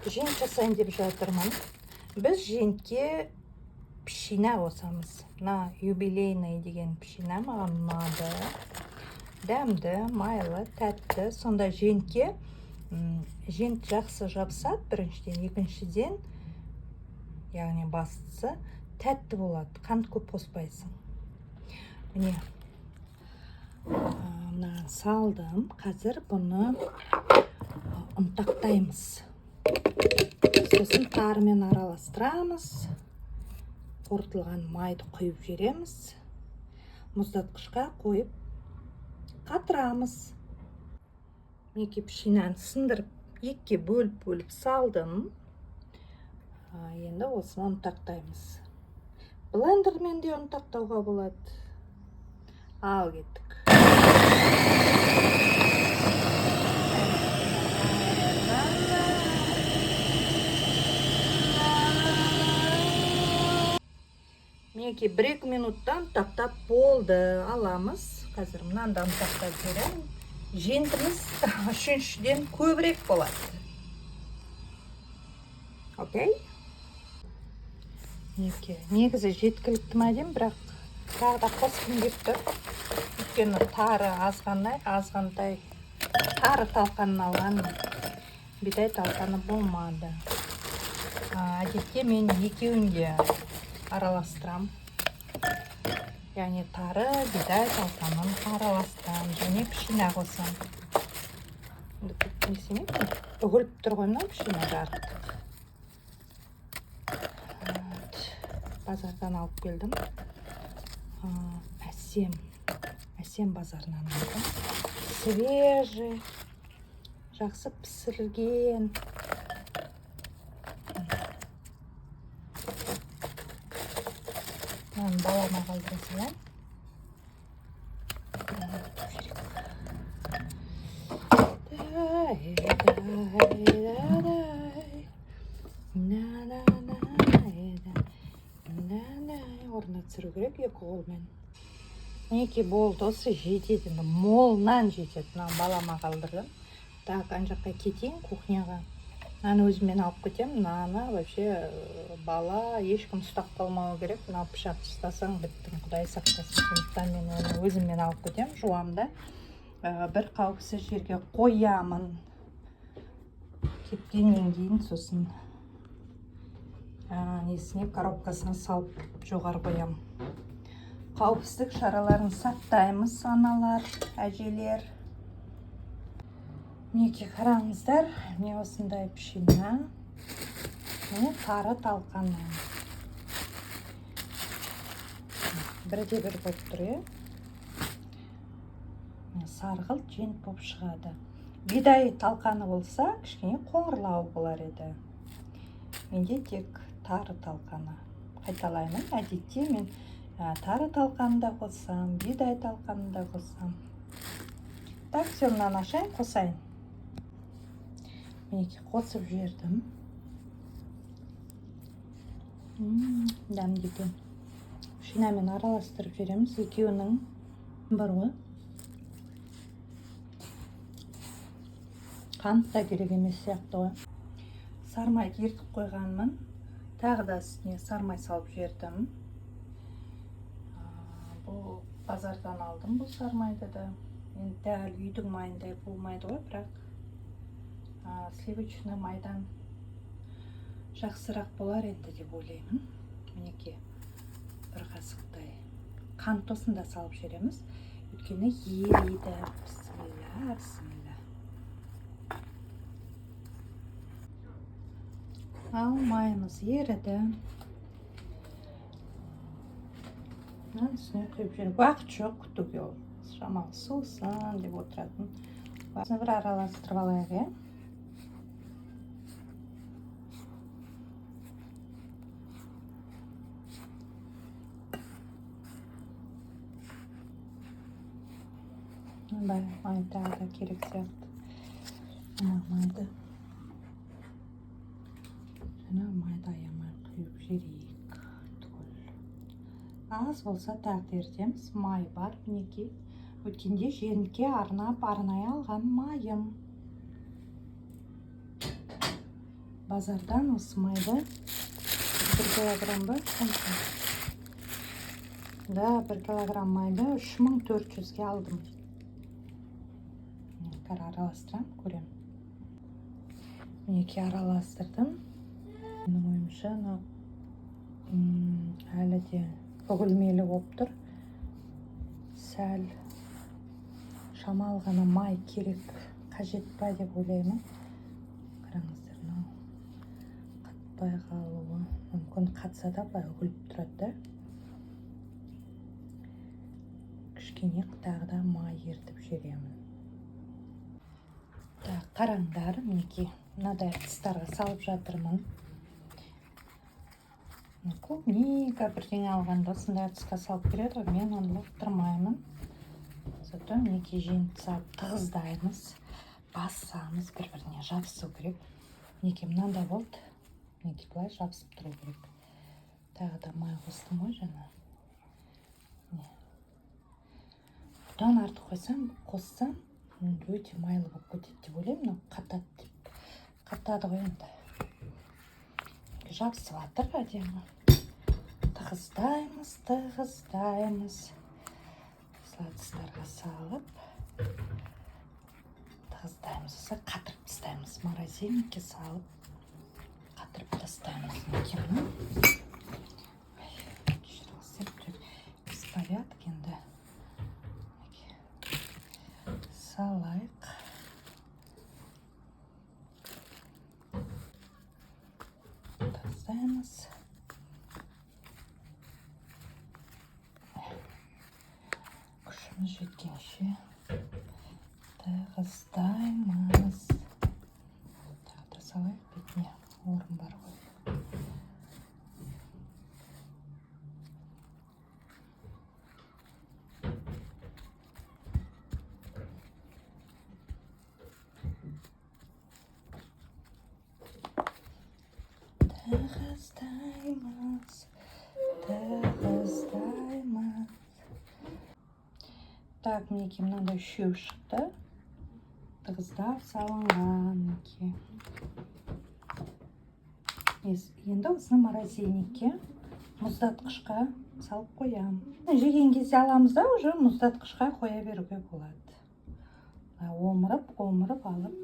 Жент жасайын деп жатырмын. Біз жентке пшина қосамыз. Мына юбилейный деген пшина маған ұнады. Дәмді, майлы, тәтті. Сонда жентке жент жақсы жабысады біріншіден, екіншіден, яғни бастысы тәтті болады. Қант көп қоспайсың. Міне, мынаған салдым. Қазір бұны ұнтақтаймыз. Сосын тарымен араластырамыз. Қорытылған майды құйып жібереміз. Мұздатқышқа қойып қатырамыз. Мінекей, пшинаны сындырып, екіге бөліп-бөліп салдым. Енді осыны ұнтақтаймыз. Блендермен де ұнтақтауға болады. Ал кеттік. Мінекей, 1-2 минуттан ұнтақтап болды. Аламыз. Қазір мынаны да ұнтақтап жіберемін. Жентіміз үшіншіден көбірек болады. Окей? Мінекей, негізі жеткілікті ма деймін, бірақ тағы да қосқым келіп тұр. Өйткені тары азғандай, азғантай тары талқанын алған, бидай талқаны болмады. Әдетте мен екеуін де араластырам. Яғни тары, бидай талқанын араластырам және пшина қосам. Енді көп не істемеймін. Үгіліп тұр ғой мынау пшина жарықтық. Вот. Базардан алып келдім. Әсем. Әсем базарынан алдым. Свежий, жақсы пісірілген. Мынаны балама қалдыра салайын. Дай, дай, дай. На, на, на, да. На, на. Орнына түсіру керек екі қолмен. Мінекей, болды, осы жетеді енді, молынан жетеді. Мынаны балама қалдырдым. Так, ана жаққа кетейін, кухняға. Мынаны өзіммен алып кетемін. Мынаны вообще бала ешкім ұстап қалмауы керек. Мына пышақты ұстасаң, біттің, құдай сақтасын. Сондықтан мен оны өзіммен алып кетемін, жуамын да бір қауіпсіз жерге қоямын. Кепкеннен кейін сосын несіне, коробкасына салып жоғары қоямын. Қауіпсіздік шараларын сақтаймыз, аналар, әжелер. Мінекей, қараңыздар, міне, осындай пшина, міне, тары талқаны. Бірде бір болып тұр, иә. Міне, сарғылт жент болып шығады. Бидай талқаны болса, кішкене қоңырлау болар еді. Менде тек тары талқаны. Қайталаймын, әдетте мен тары талқанын да қосам, бидай талқанын да қосам. Так, все, мынаны ашайын, қосайын. Мінекей, қосып жібердім. Дәмді екен. Пшинамен араластырып жібереміз. Екеуінің бар ғой. Қант та керек емес сияқты ғой. Сармайды ертіп қойғанмын. Тағы да үстіне сармай салып жібердім. Бұл базардан алдым бұл сармайды да. Енді дәл үйдің майындай болмайды ғой, бірақ сливочный майдан жақсырақ болар енді деп ойлаймын. Мінекей, бір қасықтай қант осында салып жібереміз, өйткені ериді. Бісміллә, бісміллә. Ал майымыз еріді. Мынаның үстіне құйып жіберейік. Уақыт жоқ күтуге, ол шамалы суысын деп отыратын. Осыны бір араластырып алайық, иә. Мындай май тағы да керек сияқты. Мына майды, жаңа майды аямай құйып жіберейік түгел. Аз болса, тағы да ерітеміз. Май бар, мінекей. Өткенде жентке арнап арнайы алған майым. Базардан осы майды 1 килограмм ба? Қанша? Да, 1 килограмм майды 3400-ге алдым. Қазір араластырамын, көремін. Мінекей, араластырдым. Менің ойымша, мынау әлі де үгілмелі болып тұр. Сәл шамалы ғана май керек, қажет па деп ойлаймын. Қараңыздар, мынау қатпай қалуы мүмкін, қатса да былай үгіліп тұрады да. Кішкене тағы да май ертіп жіберемін. Так, қараңдар, мінекей, мынадай ыдыстарға салып жатырмын. Клубника, бірдеңе алғанда осындай ыдысқа салып береді ғой, мен оны лақтырмаймын. Зато мінекей, жентіп салып тығыздаймыз, басамыз, бір біріне жабысу керек. Мінекей, мынандай болды. Мінекей, былай жабысып тұру керек. Тағы да май қостым ғой жаңа. Міне. Бұдан артық қоссам, өте майлы болып кетеді деп ойлаймын. Мынау қатады деп. Қатады ғой енді. Жабысып жатыр әдемі. Тығыздаймыз, тығыздаймыз. Ыдыстарға салып тығыздаймыз. Сосын қатырып тастаймыз. Морозильникке салып қатырып тастаймыз. Мінекей, мына. Беспорядок енді. Мінекей. Салайық. Тастаймыз. Күшіміз жеткенше тығыздаймыз. Тағы да салайық, бетіне орын бар ғой. Тығыздаймыз, тығыздаймыз. Так, мінекей, мынандай үшеу шықты. Тығыздап салынған, мінекей. Енді осыны морозильникке, мұздатқышқа салып қоямын. Жеген кезде аламыз да, уже мұздатқышқа қоя беруге болады. Омырып, омырып алып,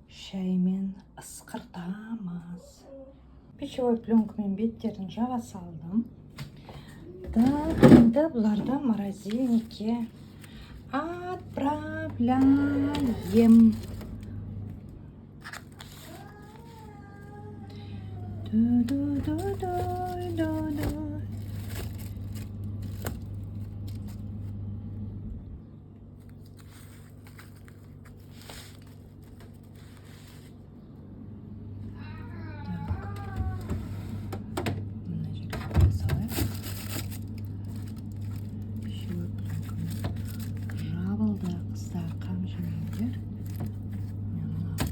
шаймен ысқыртамыз. Пищевой пленкамен беттерін жаба салдым. Так, енді бұларды морозильникке отправляем. Ду-ду-ду-ду-ду-ду. Так. Мына жерге қоя салайық. Пищевой пленкамен жабылды. Қыздар, қам жемеңдер.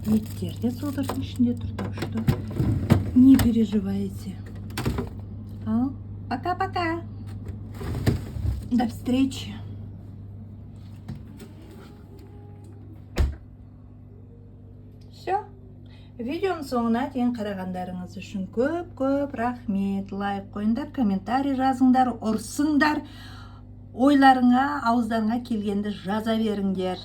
Мына еттер де содырдың ішінде тұр, так что не переживайте. Ал, пока-пока. До встречи. Все. Видеоның соңына дейін қарағандарыңыз үшін көп-көп рахмет. Лайк қойыңдар, комментарий жазыңдар, ұрсыңдар. Ойларыңа, ауыздарыңа келгенді жаза беріңдер.